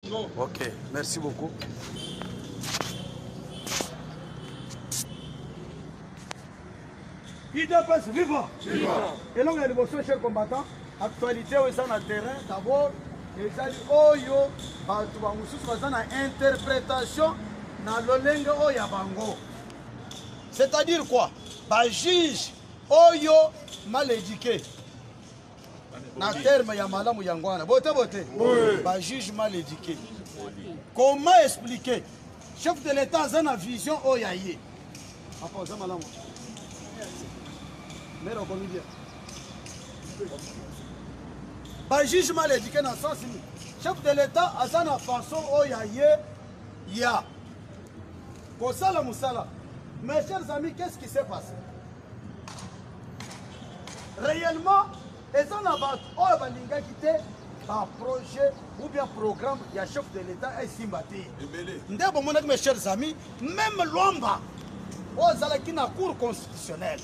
Ok, merci beaucoup. UDPS viva! Viva! Elongo ya liboso cher combattant, actualité oyo eza na terrain d'abord ezali oyo bato bamosusu baza na interprétation na lolenge oyo ya bango. C'est-à-dire quoi? Ba juge oyo mal éduqué na terme ya malamu yango wana bote bote ba juge mal éduqué comment expliquer chef de l'état aza na vision oyo ya ye papa oza malamu mere okomi bien ba juge mal éduqué na sens nini chef de l'état aza na façon oyo ya ye ya kosala mosala mes chers amis qu'est-ce qui s'est passé Réellement, eza na bato oyo balingaki te ba projet ou bien programme ya chef de l'État esimba te. Nde bomonaki mes chers amis, même Luamba oyo azalaki na cour constitutionnelle,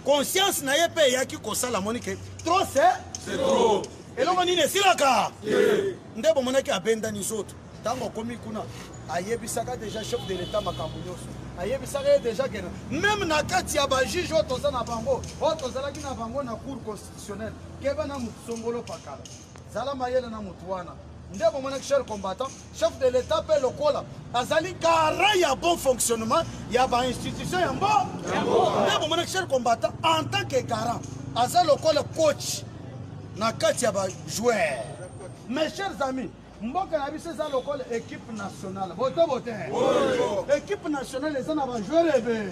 conscience na ye mpe eyaki kosala moni ke trop c'est trop. Eloko nini esilaka? Nde bomonaki abendani nzoto. Ntango akomi kuna ayebisaka deja chef de l'etat makambo nyonso, ayebisaka ye deja ke meme na kati ya bajuge oyo toza na bango, oyo tozalaki na bango na cour constitutionnelle, keba na motu songolo pakala, zala mayele na motu wana. Nde bomonaki cher combattant, chef de l'etat mpe lokola azali garant ya bon fonctionnement ya ba institution ya mbo, nde bomonaki cher combattant en tant que garant aza lokola coach na kati ya ba joueurs. Mes chers amis, mboka na biso eza lokola équipe nationale bote bote équipe nationale eza na bajoueur ebe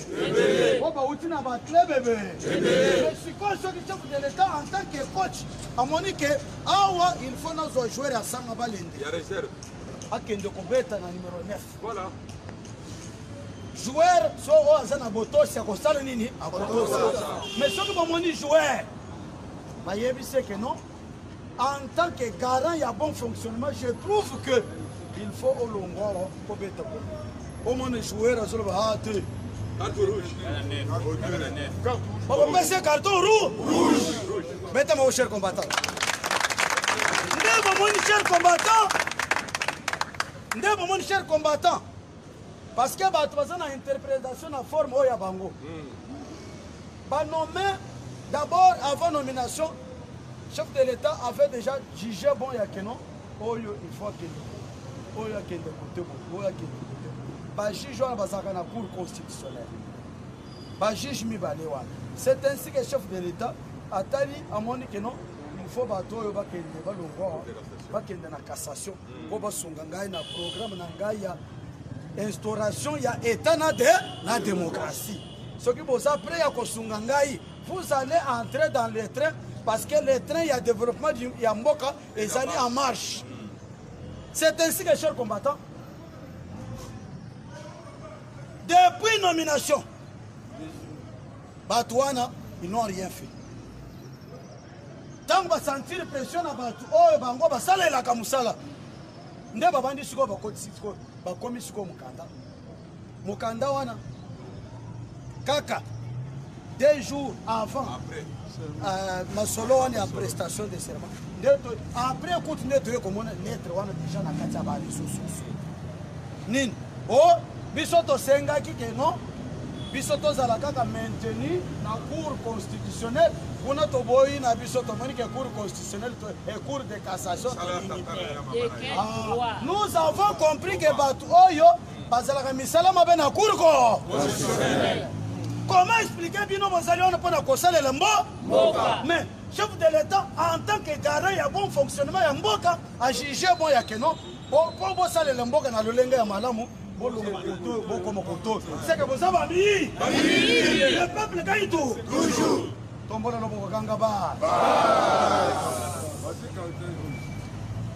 oyo bauti na baclub ebe mais sikoyo soki chef de l'état en tant que coach amoni ke awa il faut nazwa joueur ya sanga balende akende kobeta na numero 9 voilà. joueur so oyo aza na botosi akosala nini akotosa mais soki bomoni joueur bayebisi eke non En tant que garant ya bon fonctionnement, je trouve que il faut olongwa kobeta ko. Omona joueur azoloba ah te. Carton rouge. Bakopesa carton rouge. Rouge. Beta mon cher combattant. Nde bomoni cher combattant. Nde bomoni cher combattant. Parce que bato baza na interprétation na forme oyo ya bango. Ba nommé d'abord avant nomination, chef de l'État avait déjà jugé bon ya keno oyo il faut akende oyo akende kote boye oyo akende kote boye. Ba juge wana bazalaka na cour constitutionnelle, ba juge mibale wana. C'est ainsi que chef de l'État atali amoni keno il faut bato oyo bakende balongwa bakende na cassation mpo basunga ngai na programme na ngai ya instauration ya état na de na démocratie. Soki boza prêt ya kosunga ngai, vous allez entrer dans le train parce que le train ya développement ya mboka ezali en marche. C'est ainsi que, chers combattants, depuis nomination, bato wana, ils n'ont rien fait. Ntango basentir pression na bato oyo bango basalelaka mosala, nde babandi sikoyo bakotisi sikoyo, bakomi sikoyo mokanda. Mokanda wana kaka 2 jours avant masolo wana ya prestation de serment, nde après kutu nde toye komona lettre wana déjà na kati ya ba réseaux sociaux. Nini o biso tosengaki ke non, biso tozala kaka maintenu na cour constitutionnelle kuna, toboyi na biso, tomoni ke cour constitutionnelle et cour de cassation tolingi te. Ah, nous avons compris que bato oyo bazalaka misala mabe na cour ko. Comment expliquer bino bozali wana mpona kosalela mboka, mais chef de l'État en tant que garant ya bon fonctionnement ya mboka a jugé bon ya keno po bosalela mboka na lolenge ya malamu, bolonga koto bokoma koto seke boza bami le peuple gagne toujours. Tombola loboko kanga ba.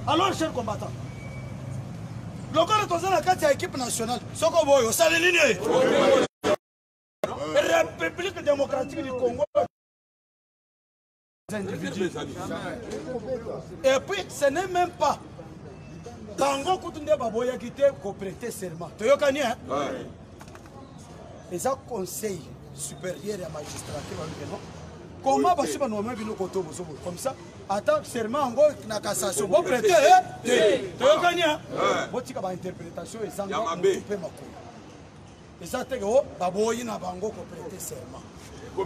Alors cher combattant, lokola toza na kati ya équipe nationale, soko boyo osali nini? République démocratique du Congo individus. Et puis ce n'est même pas bango kutu nde baboyaki te koprêter serment, toyokani hein? Eza conseil supérieur ya magistrature balobi non, comment basi banome bino koto bozoboye comme ça. Ata serment yango na cassation boprete te. Toyokani botika bainterprétation ezanga motu mpe makolo. Eza te ke o baboyi na bango koprete serment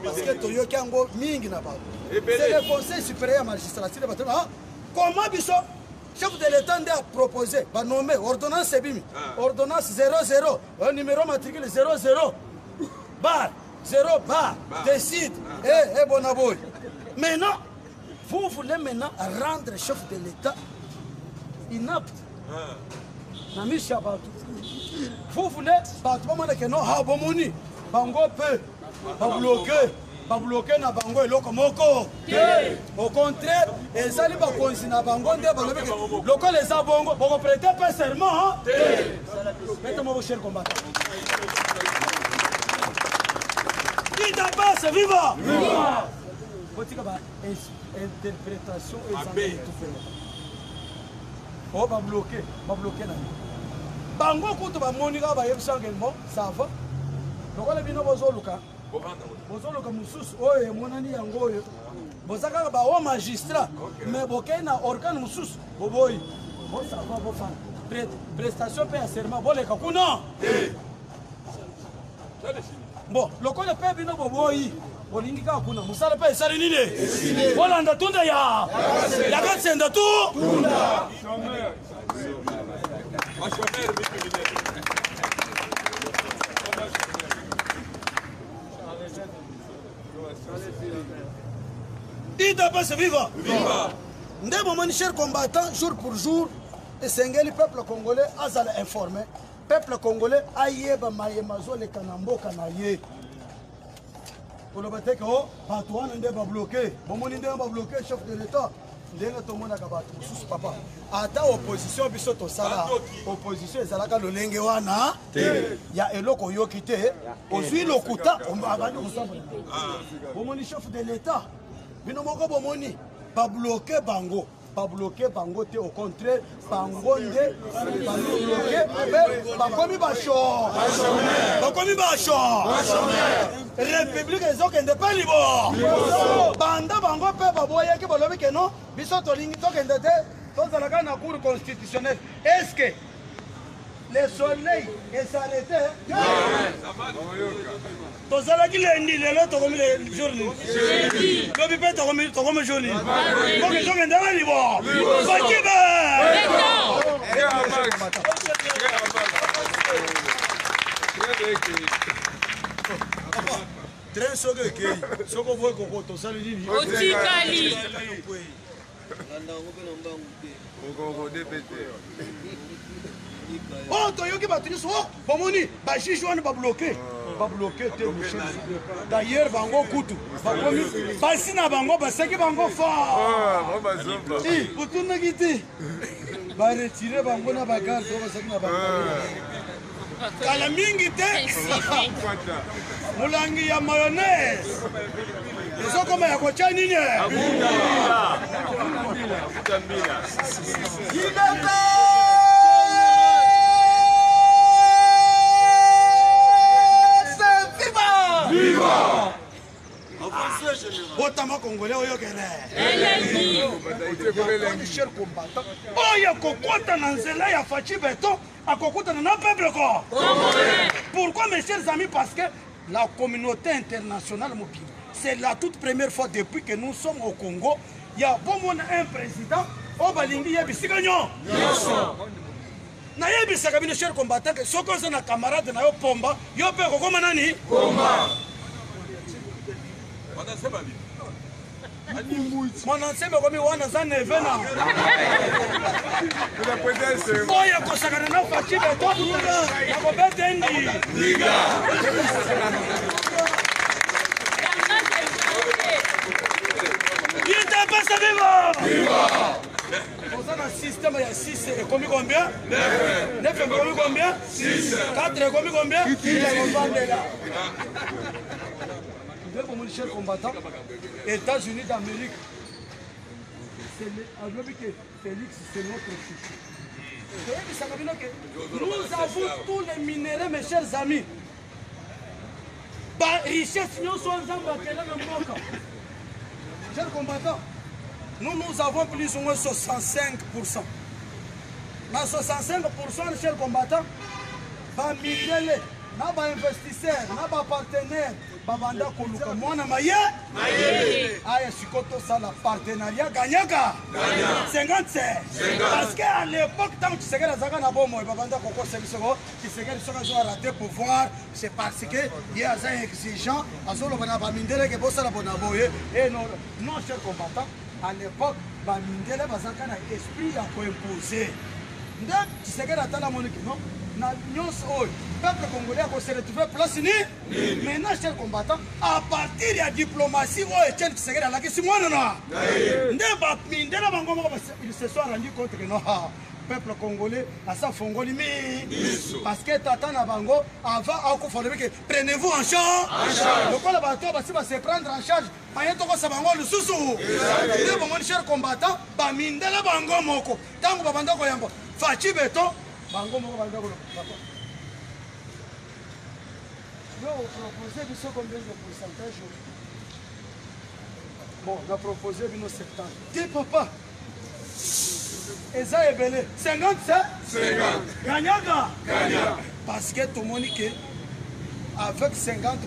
parce que toyoki yango mingi na bato. C'est le conseil supérieur ya magistrature bato ah, comment biso chef de l'état nde aproposé banome ordonnance ebimi ordonnance 00 numéro matricule 00 bar 0 bar décide eh, eh, bona boy. Maintenant vous voulez maintenant rendre chef de l'état inapte na miso ya bato. Vous voulez bato bamona ke non, ha bomoni bango mpe babloke babloke na bango eloko moko. Au contraire, ezali bakonzi na bango nde balobi ke lokola eza bongo bokoprete mpe serment beta moko. Cher combattant, UDPS viva! Botika ba interprétation ezanga etufela o babloke babloke na bango kutu bamoni kaka bayebisaka bon, ça va, lokola bino bozoluka bozoluka mosusu oyo emonani yango oyo boza kaka bao magistrat, mais bokei na organe mosusu boboyi bosava bofanda prestation mpe ya serment boleka kuna. Bon, lokola mpe bino boboyi bolingi kaka kuna mosala mpe esali nini bolanda tunda ya yakasenda tu. UDPS viva! Nde bomoni, cher combattant, jour pour jour esengeli peuple congolais azala informé, peuple congolais ayeba mayema azoleka na mboka na ye. Koloba te ke o bato wana nde babloke, bomoni ndenge babloke chef de l'état, ndenge tomonaka bato mosusu. Papa, ata opposition biso tosala opposition ezalaka lolenge wana ya eloko oyoki te, ozwi lokuta abandi kosambola. Bomoni chef de l'état, bino moko bomoni babloke bango, babloke bango te. Au contraire, bango nde babloke mpe bakomi basho, bakomi basho. République ezokende mpe libo banda bango mpe baboyaki, balobi ke non, biso tolingi tokende te, tozalaka na cour constitutionnelle. Est ce que le soleil esarrete? Tozalaki lundi, lelo tokomi jour nini? Lobi mpe tokomi jour nini? Oke, tokendaka libo Fakibe. Train soki ekei, soki oboyi koko, tosali nini? Otikali. Oh, toyoki bato nyonso oh, bomoni bajuge wana babloke, babloke te. D'ailleurs bango kutu bakomi basi na bango baseki bango fort, otunaki te, baretire bango na bagarde oyo bazalaki na bango kala mingi te. Molangi ya mayonnaise ezokoma ya kotya nini? Viva! Botama congolais oyokele cher combattant oyo kokota na nzela ya Fatshi Béton akokutana na peuple ko. Pourquoi, mes chers amis? Parce que la communauté internationale mobile, c'est la toute première fois depuis que nous sommes au Congo ya bomona un président oyo balingi ye bisika nyonso. Nayebisaka bino, cher combattant, ke soki oza na camarade na yo pomba, yo mpe okokoma nani? Mwana nseme okomi wana aza neve na oyo akosakana na Fatshi Béton nakobeta ndi. UDPS viva! Oza na système ya 6 ekomi combien? 9 ekomi combien? 4 ekomi combien? Kovandela nde bomoni, cher combattant, États-Unis d'Amérique alobi ke Félix, c'est notre chouchou. Toyebisaka bino ke nous avons tous les minéraux, mes chers amis, barichesse nyonso oyo Nzambe akela na mboka. Cher combattant, Nous, nous avons plus ou moins 65%. Na 65%, chers combattants, bamindele na bainvestisseur na bapartenaire babanda koluka mwana maye aya sikoyo tosala partenariat gagnaka 57 parce que à l'époque ntango tshisekedi azalaka na bomoi babanda kokosa biso ko tshisekedi soki azo rate pouvoir c'est parce que ye aza exigeant azoloba na bamindele ke bosala bona boye e non non cher combattant à l'époque bamindele bazalaka na esprit ya koimpose nde tshisekedi atala moniki non na nyonso oyo peuple congolais akose retrouve place ni maintenant cher combattant à partir ya diplomatie oyo etienne tshisekedi alakisi mwana na nde bamindele bango moko ils se sont rendu compte que non peuple congolais asa fongoli mi parce que tata na bango avant akufa alobi ke prenez-vous en charge lokola bato oyo basi base prendre en charge baye tokosa bango lisusu nde bomoni cher combattant bamindele bango moko ntango babanda koyamba faci beton bango moko banda koloba yo opropose biso combien de pourcentage bon na propose bino 70 te papa eza ebele 50 50 gagnaka parce que tomoni ke avec 50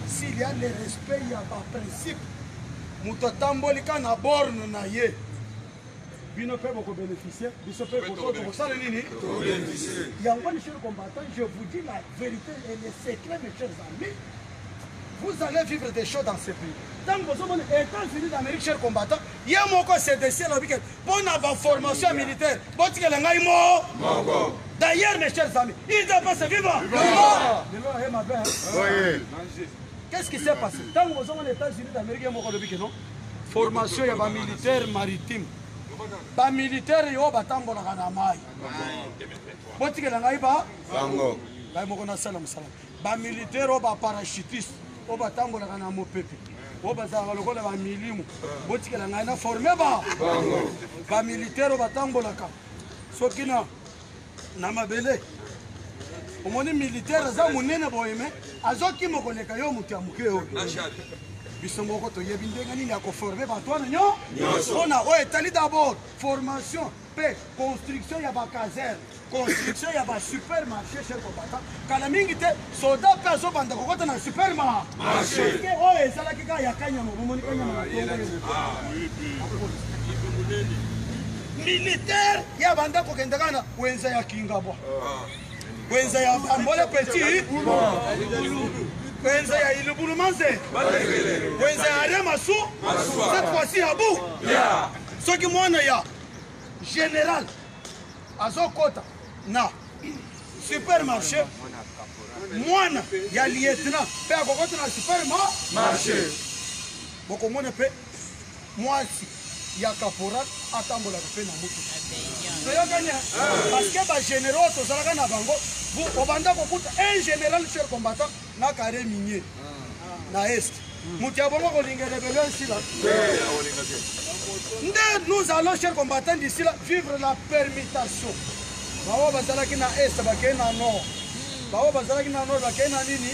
s'il y a le respect ya baprincipe moto atamboli ka na borne na ye bino mpe bokobénéficie biso mpe tokosala nini yango ni cher combattant je vous dis la vérité et le secret mes chers amis vous allez vivre des choses dans ce pays ntango bozomona états-unis d'amérique cher combattant ye moko cdc alobi ke mpo na baformation militaire botikela ngai mo d'ailleurs mes chers amis idps viva lelo aye mabe qu'est-ce qui s'est passé ntango bozomona états-unis d'amérique ye moko alobi ke non formation ya bamilitaire maritime bamilitaire yo batambolaka na mai botikela ngai ba ngai moko nasala mosala bamilitaire oyo baparachutiste oyo batambolaka na mopepe oyo bazalaka lokola bamilimu botikela ngai na forme ba bamilitaire oyo batambolaka soki na na mabele omoni militaire aza monene boye me azokima koleka yo moto ya moke oyo biso moko toyebi ndenge nini ya koforme bato wana nyonso mpona oyo etali d'abord formation mpe construction ya bacaserne construction ya basupermarché cher combattant kala mingi te soda mpe azobanda kokota na supermarché oyo ezalaki kaka ya kanyama bomoni kanyama na militaire ya banda kokende kaka na wenze ya kingabwa wenze ya ambole petit wenze ya ilubulu manze wenze ya are masu cette fois-ci ya bu soki mwana ya général azokota na supermarché mwana ya lieutenant mpe akokota na supermarché bokomona mpe mwasi ya caporal atambolaka mpe na motuka toyokani parce que bagénéraux tozalaka na bango obanda kokuta un général cher combattant na carré minier na est moto ya bongo kolinga rebellion esila nde nous allons cher combattant d'ici là vivre la permutation baoyo bazalaki na est bakei na nord baoyo bazalaki na nord bakei na nini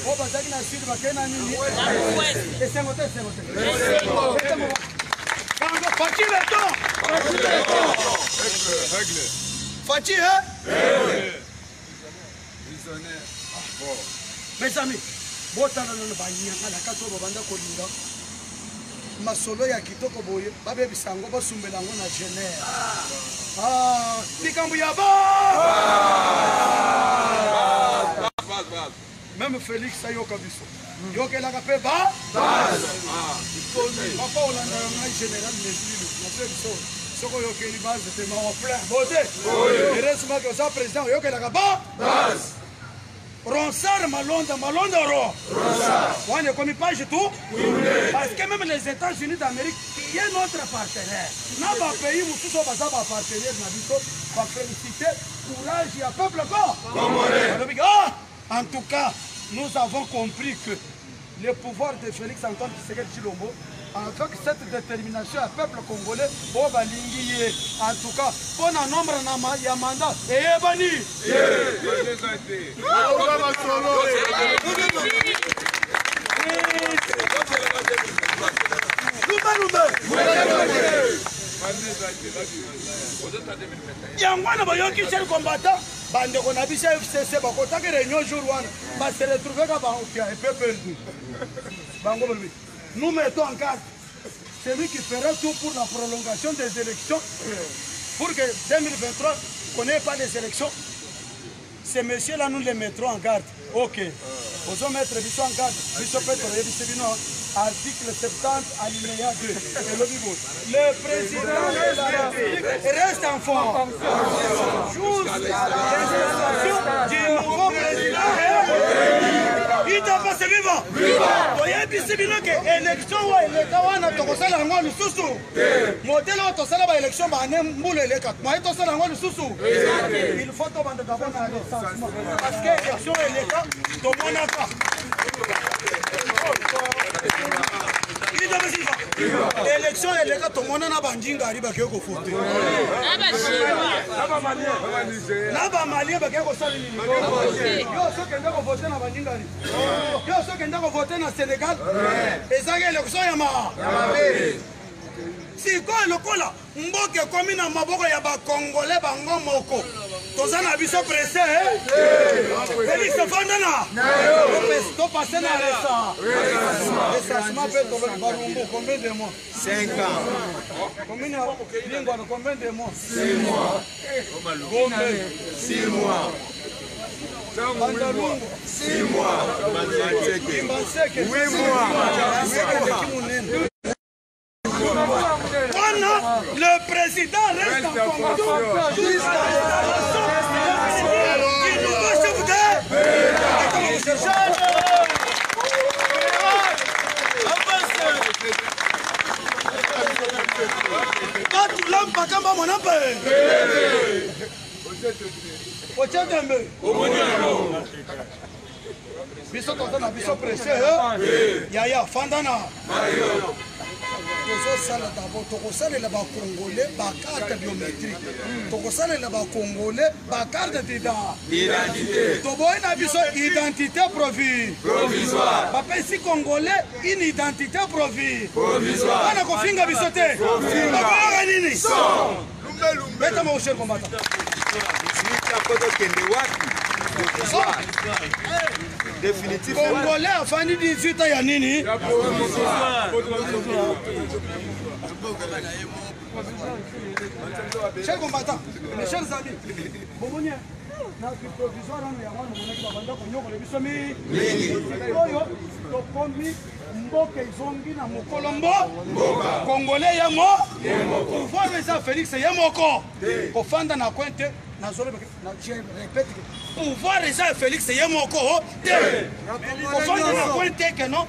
oyo bazalaki na sud bakei na nini esengo te esengo te bango faci beton faci e mes amis botala nano banyanga na kati oyo babanda kolinga masolo ya kitoko boye babebisa yango basumbela yango na genere ah, likambo ya ba meme félix ayoka biso yokelaka mpe ba papa olandaka ngai général mesulu nazo biso soki oyokeli base te mawa plein bote heureusement que oza président oyokelaka ba Ronsard Malonda, Malonda Ro. Wana ekomi page tout. Parce que même les États-Unis d'Amérique, qui est notre partenaire, na ba pays mosusu oyo baza ba partenaire na biso, ba féliciter courage ya peuple ko. Congolais. Balobi ah, en tout cas, nous avons compris que le pouvoir de Félix Antoine Tshisekedi Tshilombo avec cette détermination ya peuple congolais oyo balingi ye en tout cas mpo na nombre na ya mandat eyebani. Lumbe lumbe. Yango wana boyoki cher combattant bandeko na biso ya FCC bakotaki réunion jour wana ba se retrouver ka ba un peu perdu. Bango balobi nous mettons en garde celui qui fera tout pour la prolongation des élections pour que 2023 qu'on n'ait pas des élections. Ces messieurs-là, nous les mettrons en garde. Ok. Ozo mettre biso en garde. Biso pe toyebisi bino article 70 alinéa 2. Elobi boye. Le président de la République reste en forme jusqu'à l'installation du nouveau président. Idapasi viva! Toyebisi bino ke élection oyo eleka wana tokosala yango lisusu. Modèle oyo tosala ba élection ba année mbula eleka moye tosala yango lisusu. Il faut tobanda d'abord na recensement parce que élection eleka tomonaka. Élection eleka tomona na banjingari bakei kofote na bamalien bakei kosala nini? Yo sokende kovote na banjingari, yo sokende kovote na Sénégal, ezaki élection ya ma sikoyo lokola mboka ekomi na maboko ya bakongole bango moko, toza na biso presse. Félix fanda na topase na recensement mpe tolobi Barumbu combien de mois? 5 ans. Combien Lingwala combien de mois? 6 mois. Gombe 6 mois. Bandalungu 6 mois. Kimbanseke 8 mois. Munene. Wana le président reste en fonction jusqu'à l'installation du nouveau chef de Batulampakamba mwana mpe otie tembe biso toza na biso presse yaya fanda na tozosala d'abord tokosalela bacongolais bacarte biométrique, tokosalela bacongolais bacarte d'identité. Toboyi na biso identité provisoire. Bapesi congolais une identité provisoire. Wana kofinga biso te, bakoyoka nini? Beta moko, cher combattant. Tokende wapi? Définitif. Congolais afandi 18 ans ya nini? Chers combattants, mes chers amis, bomoni na provisoire wana yango wana omonaki babanda konyokola biso mingi. Oyo tokomi mboka ezongi na mokolo mbo congolais ye mo pouvoir eza Félix ye moko kofanda na coin te. Nazoloba, je répète, pouvoir eza ya Félix ye moko te, kofanda na coin te ke non,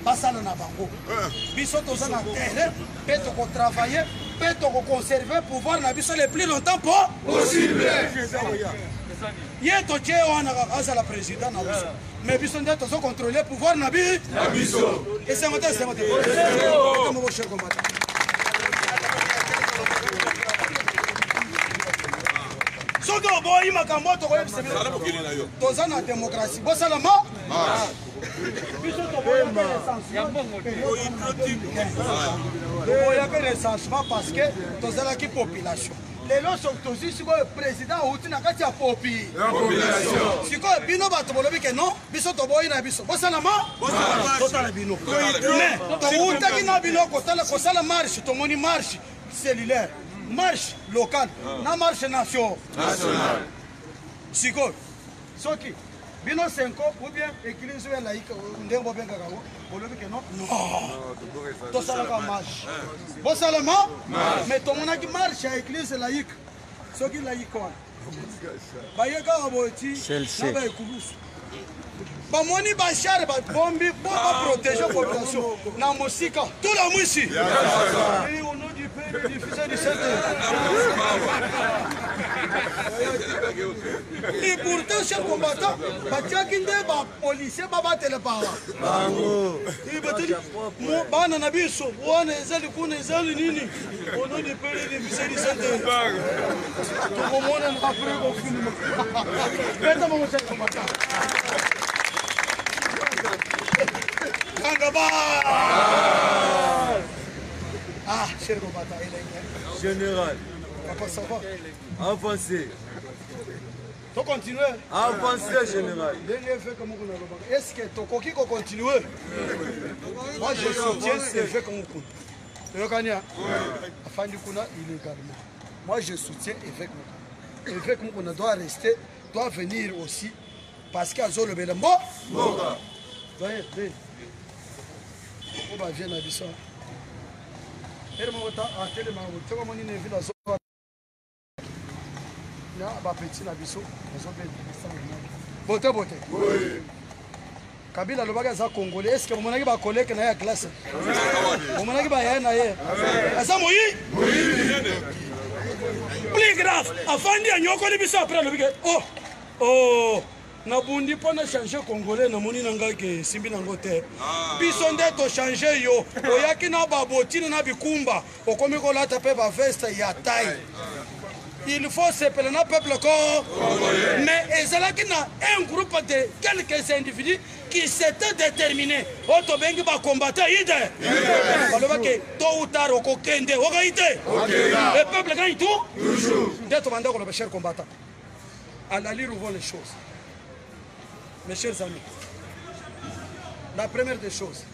basala na bango. Biso toza na terrain mpe tokotravaille mpe tokoconserve pouvoir na biso le plus longtemps po possible. Ye totie wana kaka azala président na biso, mais biso nde tozocontrôle pouvoir na biso. Esengo te, esengo te moko, cher combattant. Soki oboyi makambo oyo tokoyebisa bino, toza na démocratie, bosalama biso. Toboyaki recensement parce que tozalaki population. Lelo soki tozwi sikoyo président auti na kati ya popi, sikoyo bino bato bolobi ke non, biso toboyi na biso, bosalama totala bino. Mais towutaki na bino kosala marche, tomoni marche cellulaire, marche locale na marche nation. Sikoyo soki bino CENCO ou bien église oyo laïque ndenge bobengaka yango bolobi ke non, non, tosalaka marche, bosalama. Mais tomonaki marche ya église laïque, soki laïque wana baye kaka boye ti na baekulusu, bamoni bachars babombi mpo baprotege population na mosika. Tula mwisi au nom du Père, du Fils et du Saint. Et pourtant, chers combattants, batiaki nde bapolicier babatela bango. Bana na biso wana ezali kuna, ezali nini? Au nom du Père et du Fils et du Saint, tokomona après confinement. Beta bango, chers combattants. Kanga ba. Ah, cher combattant, elenge. Général. Papa, ça va? Avancez. To continuer. Avancez, général. Ndenge évêque Mukuna alobaka. Est-ce que tokoki ko continuer? Moi, je soutiens évêque Mukuna. Toyokani afandi kuna illégalement. Moi, je soutiens évêque Mukuna. Évêque Mukuna doit rester, doit venir aussi parce que azolobela mbo. Mboka. Doyen, de. Oyo ba vieux na biso. Ere moko ta atelemaka boye. Soki omoni Neville azo na ba petit na biso bazobeta bote bote. Kabila alobaki aza congolais. Est-ce que bomonaki ba collègue na ye ya classe? Bomonaki ba yaya na ye? Aza moyi? Plus grave, afandi anyokoli biso après alobi ke oh oh nabundi mpo na change congolais, namoni na ngai ke esimbi nango te. Biso nde tochange yo, oyaki na babotine na bikumba, okomi kolata mpe baveste ya taille. Il faut sepela na peuple ko, mais ezalaki na un groupe de quelques individus qui s'étaient déterminés oyo tobengi bacombattant ide balobaki tôt ou tard okokende okai te, le peuple gagne tout. Nde tobanda koloba, cher combattant, à la lire vont les choses. Mes chers amis, la première des choses,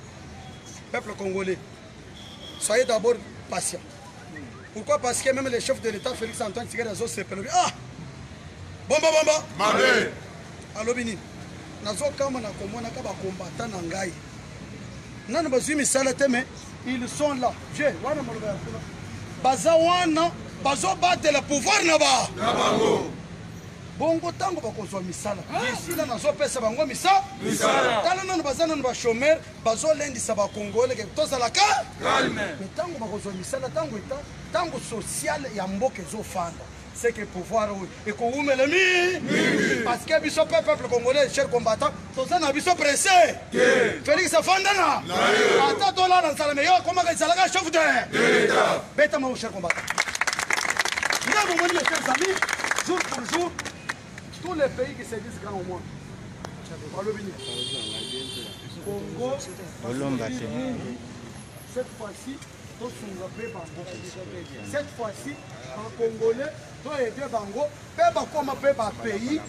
peuple congolais, soyez d'abord patient. Pourquoi? Parce que même le chef de l'État, Félix Antoine Tshisekedi, azosepela. Ah, bomba bomba mabe. Alobi nini? Nazokama na komonaka bacombattant na ngai nano bazwi misala te, mais ils sont là. Je wana maloba ya kuna, baza wana bazobatela pouvoir na ba na bango. Bongo ntango bakozwa misala, d'ici là nazopesa bango misala. Tala nano baza nano bachômeur, bazolendisa bakongole ke tozalaka calme. Mais ntango bakozwa misala, ntango eta ntango sociale ya mboka ezofanda, c'est que pouvoir oyo ekowumela mingi, parce que biso mpe peuple congolais, cher combattant, toza na biso pressé. Félix afandana ata tolala nzala, mais yo akomaka ezalaka chef de beta mao. Cher combattant, nde bomoni, mes chers amis, jour pour jour, tous les pays qui se disent grands au monde balobi nini? Congo mingi, cette fois-ci tosunga mpe bango, cette fois-ci bacongolais toaider bango mpe bakóma mpe bapays,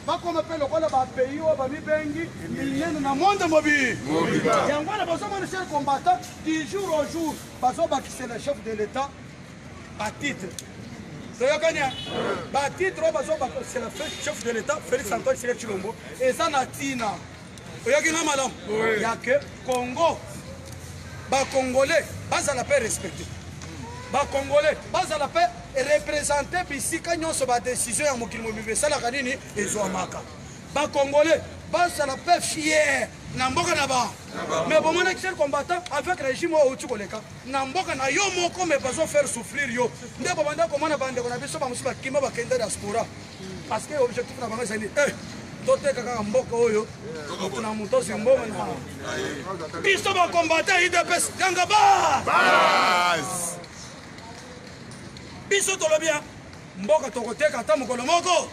bakóma mpe lokola bapays oyo bamibengi minene na monde mobi. Yango wana bazomona, cher combattant, du jour au jour bazobakisela chef de l'État batitre. Toyokani batitre oyo bazobakisela chef de l'État Félix Antoine Tshisekedi Tshilombo eza na ntina. Oyoki nga malamu ya ke Congo, bacongolais bazala mpe respecté, bacongolais bazala mpe représente bisika nyonso badécision ya mokili mobimba esalaka nini, ezwamaka. Bacongolais bazala mpe fier na mboka na ba. Mais bomonaki, cher combattant, avec régime oyo outi koleka na mboka na yo moko, mais bazofaire souffrir yo. Nde bobanda komona bandeko na biso bamosusu bakima, bakenda diaspora, parce que objectif na bango ezali toteka kaka mboka oyo, moto na moto ozwi mbongo na biso. Bacombattant UDPS, ganga ba biso tolobi ya mboka tokoteka ata mokolo moko,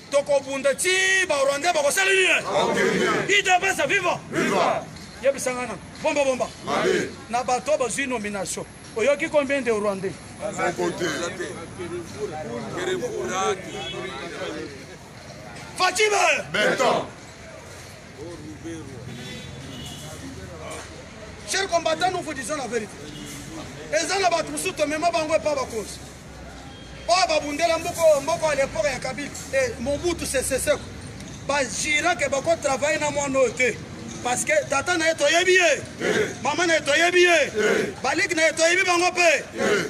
tokobunda ti barwandais bakosala nini. UDPS viva! Yebisanga na bomba bomba na bato oyo bazwi nomination, oyoki combien de Rwandais? Moko te. Fatshi Béton. Chers combattants, nous vous disons la vérité. Eza na bato mosusu tomema bango epa bakonzi oyo babundela mboka, mboka ya l'époque ya Kabila, Mobutu Sese Seko, bajira ke bakotravaille na mwana oyo te, parce que tata na ye toyebi ye, mama na ye toyebi ye, baleki na ye toyebi bango mpe.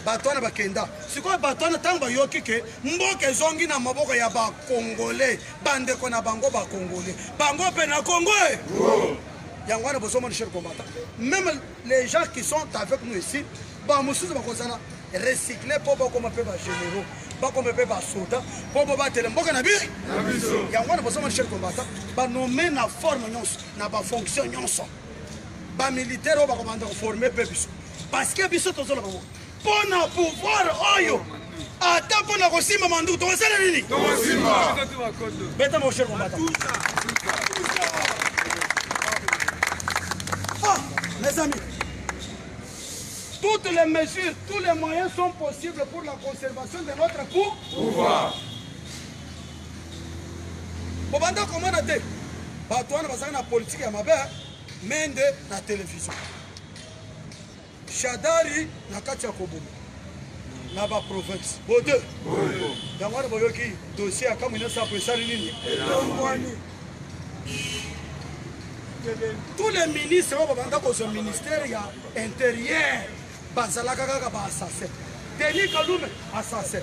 Bato wana bakenda. Sikoyo bato wana, ntango bayoki ke mboka ezongi na maboko ya bacongolais, bandeko na bango bacongolais, bango mpe na Congo e yango wana bozomona, cher combattant, même les gens qui sont avec nous ici, bamosusu bakozala recycle mpo bakoma mpe bagénéraux, bakoma mpe basoda mpo bobatela mboka na biso. Yango wana bozomona, cher combattant, banommer na forme nyonso, na bafonction nyonso, bamilitaire oyo bakomanda koformer mpe biso, parce que biso tozoloba ngo mpo na pouvoir oyo, ata mpo na kosimba manduku, tokosala nini? Beta mo, cher combattant. Ah, mes amis, Toutes les mesures, tous les moyens sont possibles pour la conservation de notre pouvoir. Bobanda komona te bato wana bazalaki na politike ya mabe mende na televizio shadari na kati ya koboma na baprovince bote yango wana boyoki dossier ya kamwina sapo esali nini etombwani tous les ministres oyo babanda kozwa ministère ya intérieur bazalaka kaka baassassin denis kalume assassin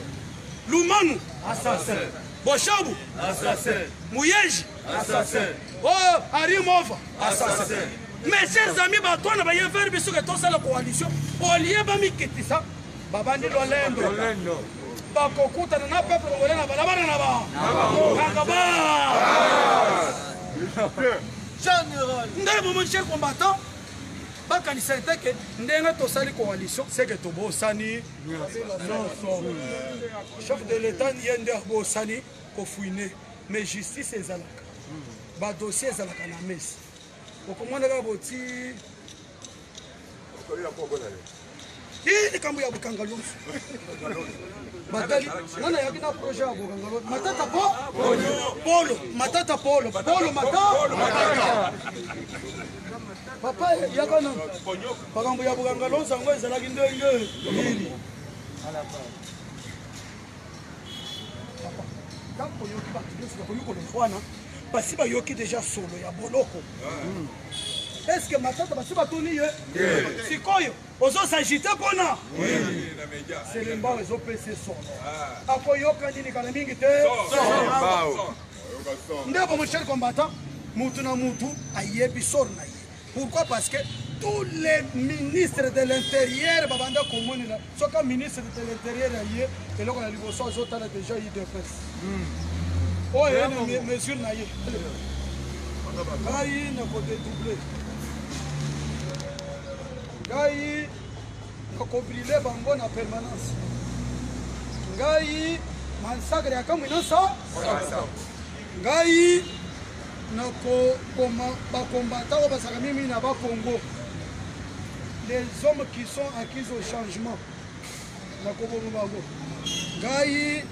lumanu assassin boshabu assassin muyeji assassin oh arimova assassin mes chers amis bato wana baye vers biso ke tosala coalition olie bamikitisa babandi lolendo bakokutana na peuple congolais na balabala na ba kaka ba nde bomo cher combattant bakanisa ete ke ndenge tosali coalition seke tobosani nyonso chef de l'état ye nde abosani kofouine mais justice ezalaka badossier ezalaka na mesi okomona kaka boti i likambo ya bokanga lonso batali nga nayaki na projet ya bokanga lonso matata po polo matata polo polo mata papa yaka nano makambo ya bokanga lonso yango ezalaki ndenge nini ntango oyoki bato nyonso bakomi koloba wana basi bayoki deja solo ya boloko est ce que matata basi batuni ye sikoyo ozosagite mpona selembao ezopesa solo ah. akoyoka nini kala mingi te nde bomo cher combattant mutu na mutu ayebi sor na ye pourquoi parce que tous les ministres de l'intérieur babanda komonela soki ministre de l'intérieur aye eloko ya liboso azotala déjà udps hmm. oyo ye na mesure na ye ngai nakodedouble ngai nakobrile bango na permanence ngai mansakre ya kamwi nyonso ngai nakoboma bakombata oyo bazalaka mingi na bakongo les hommes qui sont acquis au changement nakoboma bango ngai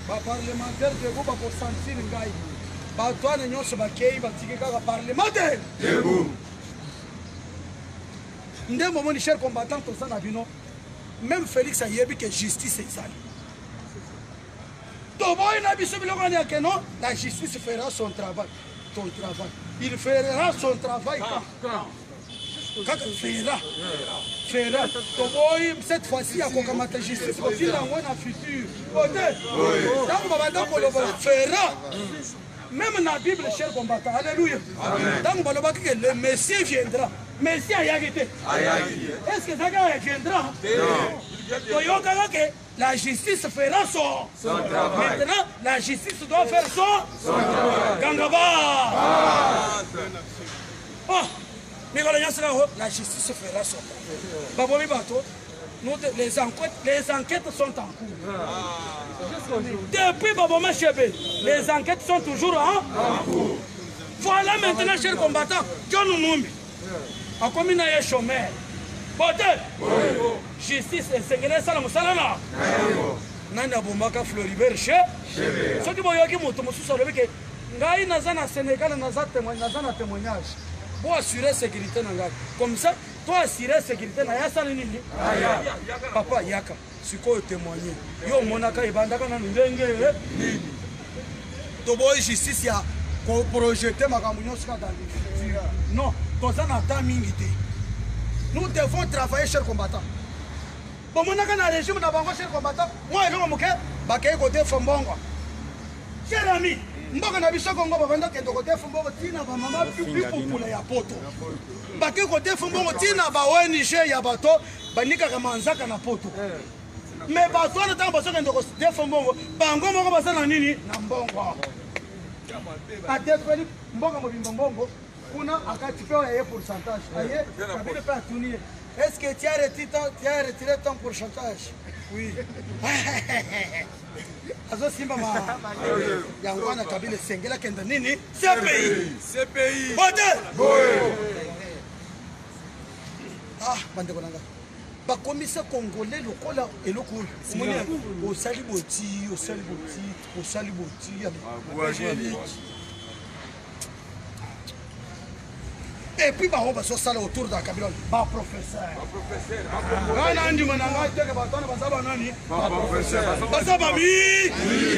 baparlementaire debout bakosentir ngai bato wana nyonso bakei batiki kaka parlement te nde momoni cher combattant toza na bino même félix ayebi ke justice ezali toboyi na biso biloko wana ya keno la justice fera son travail ton travail il fera son travail quand kaka fera fera toboyi cette fois-ci akokamata justice kotinda yango na futur ote ntango babanda koloba fera même na bible cher combattant alléluia ntango balobaki ke le messie viendra messie ayaki te est ce que ezalaki viendra toyokaka ke La justice fera son, son travail. Maintenant, la justice doit faire son, son travail. Gangaba. Oh, mikolo nyonso kaka la justice fera son travail. Babomi bato, nous, les enquêtes, les enquêtes sont en cours. Depuis Baboma Chebe, les enquêtes sont toujours en, cours. Voilà maintenant, chers combattants, John Numbi. akomi na ye chômeur bote justice esengeli esala mosala na nani abomaka floribert che soki boyoki moto mosusu alobi ke ngai naza na sénégal naza na témoignage bo assurer sécurité na ngai comme ça to assurer sécurité na ye asali nini papa yaka sikoyo témoigne yo omonaka ebandaka nanu ndenge nini toboyi justice ya koprojete makambo nyonso kaka dans le futur non toza na temps mingi te nous devons travailler cher combattant bomonaka na régime na bango cher combattant mwa eloko moke bakei kodefa mbongo cher ami mboka na biso kongo babanda kende kodefa mbongo ntina bamama bipupula ya poto bakei kodefa mbongo ntina ba ong ya bato banikaka manzaka na poto me bato wana ntango bazokende kodefa mbongo bango moko baza na nini na mbongo adefeli mboka mobimba mbongo kuna akati mpe oyo aye pourcentage aye kabila mpe atuni ye est ce que tu as retiré ton, tu as retiré ton pourcentage oui azosimba ma yango wana kabila esengeli akenda nini cpi cpi bote Ah, bandeko na ngai, bakomisa Congolais lokola eloko oyo omoni, osali boti, osali boti, osali boti. Et puis bango bazosala autour de Kabila, baprofesseur. Ngai na ndima na ngai teke bato wana baza banani? Baza bami.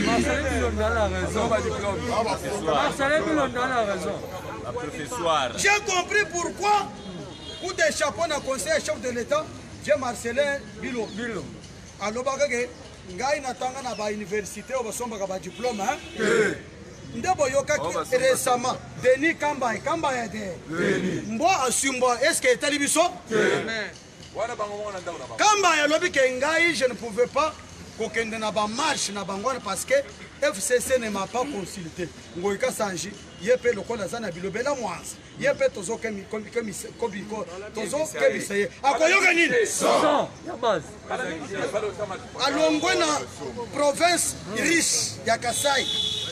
Marcelin Bilonda a raison. J'ai compris pourquoi, coup de chapeau na conseil chef de l'État, Dieu Marcelin Bilo. Bilo. Alobaka ke ngai natanga na bauniversité oyo basombaka badiplôme, nde boyokaki récemment Denis Kambaye, Kambaye de mbwa asumbwa. Est ce que etali biso? Wana bango moko na ndako na bango. Kambaye alobi ke ngai, je ne pouvais pas kokende na bamarche na bango wana parce que FCC ne m'a pas consulté. Ngoyi Kasanji, ye mpe lokola aza na bilobela mwanza, ye mpe tozokebisa ye, akoyoka nini? Son, ya base. Alongwe na province riche ya Kasai,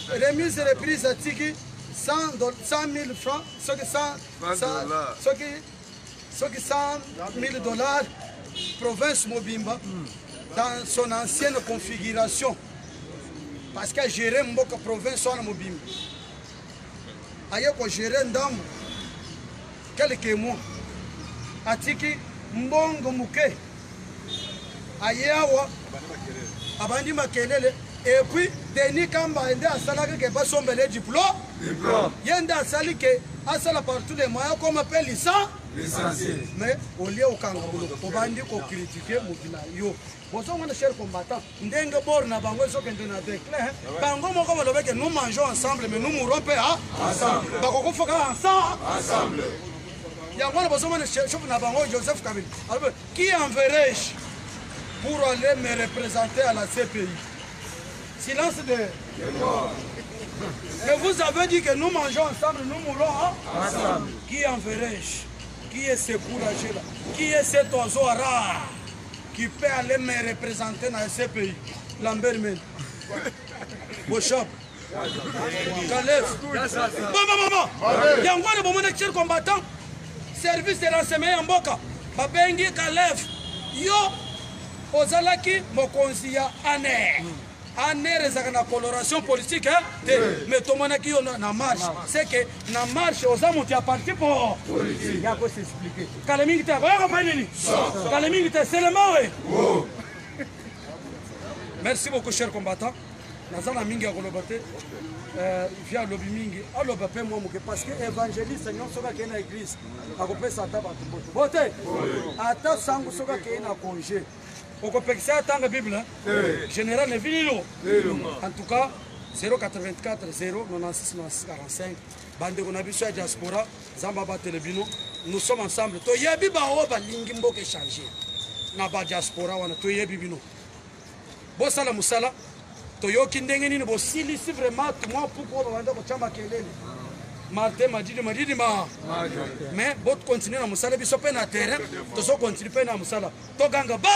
remise reprise, atiki 100 000 francs, soki 100 soki 100 000 $, province mobimba dans son ancienne configuration, parce que agéré mboka province wana mobimba, aye kogérer ndambo quelques mois, atiki mbongo moke, aye awa abandi makelele. Et puis Denis Kamba nde asalaki ke basombele diplôme, ye nde asali ke asala par tous les moyens koma mpe licence. Mais olie okanga boloko, obandi kocritiquer motu na yo. Bozomona, cher combattant, ndenge bord na bango ezokende na déclin. Bango moko balobeke: "Nous mangeons ensemble, mais nous mourons mpe ensemble." Bakokufa kaka ensemble. Yango wana bozomona chef na bango Joseph Kabila alobi: "Qui enverrai-je pour aller me représenter à la CPI?" Silence de. Mais vous avez dit que nous mangeons ensemble, nous mourons, hein? Ensemble. Qui enverrai-je? Qui est ce courageux là? Qui est cet oiseau rare qui peut aller me représenter dans ce pays? Lambert Mende, Boshab, Kalev. Bon, bon, bon, bon. Yango wana bomona, cher combattant, service de renseignement ya mboka babengi Kalev: "Yo ozalaki mokonzi ya ANR. ANR ezalaka na coloration politique te, mais tomonaki yo na marche. C'est que na marche oza moto ya parti po ya kos'expliquer." Kala mingi te akoyaka mpe nini, kala mingi te selema we. Merci beaucoup, cher combattant. Naza na mingi ya koloba te. Via alobi mingi, aloba mpe mwa moke, parce que évangéliste nyonso soki akei na église akopesa ata bato mbote bo te, ata sango soki akei na congé okopekisa atanga Bible. Général Nevililo, en tout cas 084 0 96 96 45. Bandeko na biso ya diaspora, Nzambe abatele bino. Nous sommes ensemble. Toyebi baoyo balingi mboka échange na badiaspora wana, toyebi bino, bosala mosala. Toyoki ndenge nini bosilisi vraiment mwa puku oyo babanda kotya makelele, Martin Madidi Madidi ma. Mais bocontinuer na mosala. Biso mpe na terrain tozocontinuer mpe na mosala. Toganga ba.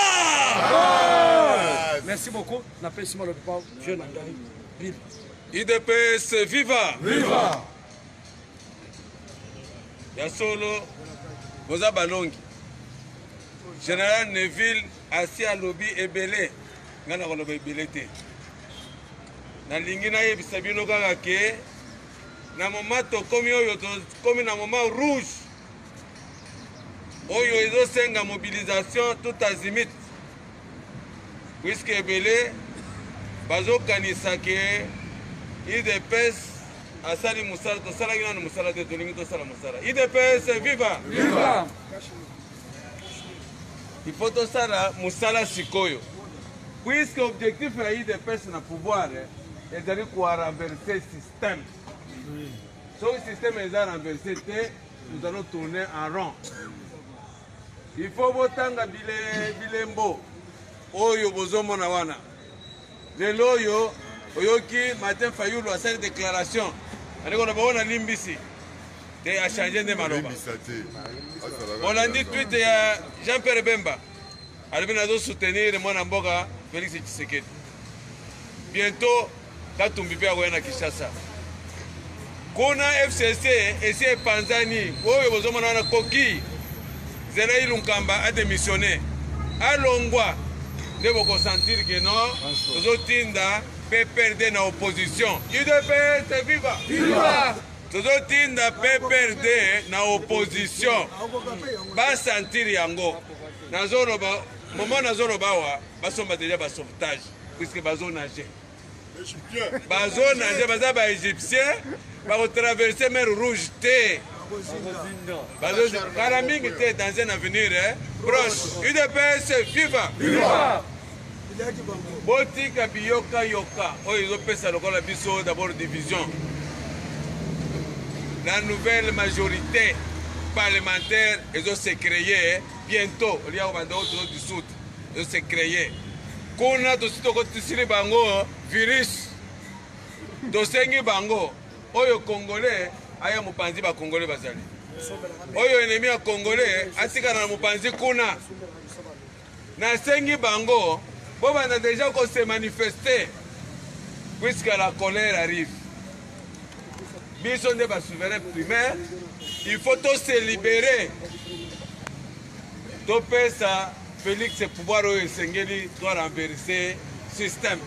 Merci beaucoup. Napesi malobi pa vieux na ngai Bill. UDPS viva! Viva! Ya solo, boza balongi. Général Neville asi alobi ebele, ngai na koloba ebele te. Nalingi nayebisa bino kaka ke na moment tokomi oyo, tokomi na moment rouge oyo ezosenga mobilisation tout azimut, puisque ebele bazokanisa ke UDPS asali mosala. Tosalaki nano mosala te, tolingi tosala mosala. UDPS viva! Viva! Il faut tosala mosala sikoyo, puisque objectif ya UDPS na pouvoir ezali korenverser système. Soki système eza renversé te, nous allons tourner en rond. Il faut botanga bilembo oyo bozomona wana. Lelo oyo oyoki Martin Fayulu asali déclaration, andeko koloba oyo nalimbisi te, achanger nde maloba. Olandi tweet ya Jean Pierre Bemba, alobi: "Nazosoutenir mwana mboka Félix Tshisekedi." Bientôt Katumbi mpe akoya na Kinshasa. Kuna FCC esi epanzani, oyo bozomona wana koki. Zela Ilunkamba a démissionné. Alongwa nde bokosentir ke non tozotinda PPRD na opposition. UDPS viva! Viva! Tozotinda PPRD na opposition. Basentir yango. Nazoloba moment nazoloba awa basomba deja ba sauvetage puisque bazo nager. Bazo nager baza ba égyptien bakotraverse mer rouge te. Kala mingi te dans un avenir eh, proche. UDPS viva! Viva! Botika biyoka yoka oyo ezopesa lokola biso d'abord division. La nouvelle majorité parlementaire ezo se créer bientôt. Olia kobanda oyo tozo dissoudre ezo se créer. Kuna tosi tokotisili bango virus. Tosengi bango oyo congolais aya mopanzi ba congolais bazali. Oyo ennemi ya congolais atikala na mopanzi kuna. Nasengi bango bobanda deja ko se manifester puisque la colère arrive. Biso nde ba souverain primaire, il faut to se libérer. Topesa Félix pouvoir oyo esengeli to renverser système.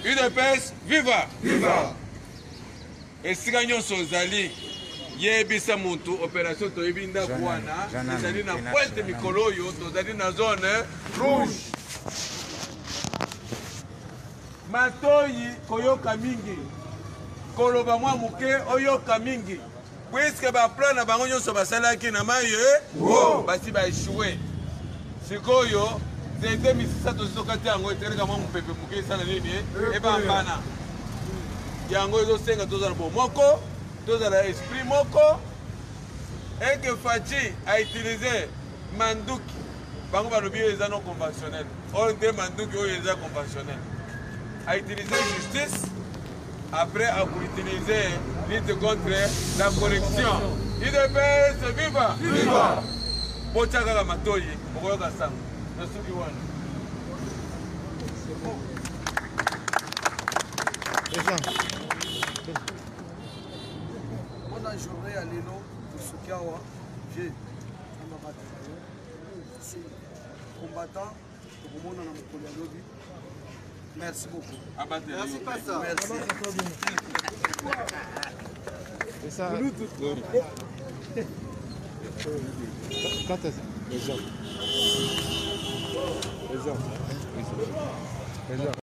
UDPS viva! Viva! Esika nyonso ozali yebisa mutu operation toyebi ndako wana ezali na pointe mikolo oyo tozali na zone rouge. Matoyi koyoka mingi, koloba mwa moke oyoka mingi, puiske baplan na bango nyonso basalaki na mai basi ba echoue. Sikoyo nzete misisa tozokati yango eteleka mwa mopepe moke esala nini ebambana. Yango ezosenga tozala bomoko, tozala esprit moko eke Fatshi a utiliser manduki. Bango balobi oyo eza non conventionnel, oyo nde manduki oyo eza conventionnel. A utiliser justice, après akoutiliser lutte contre la corruption. UDPS viva! Viva! Botya kaka matoyi, bokoyoka sango na suki wana. Mpona journée ya lelo tosuki awa vie namba batela yo combattant tokomona na mokolo ya lobi. Merci beaucoup. Merci pasteur. Merci. C'est ça.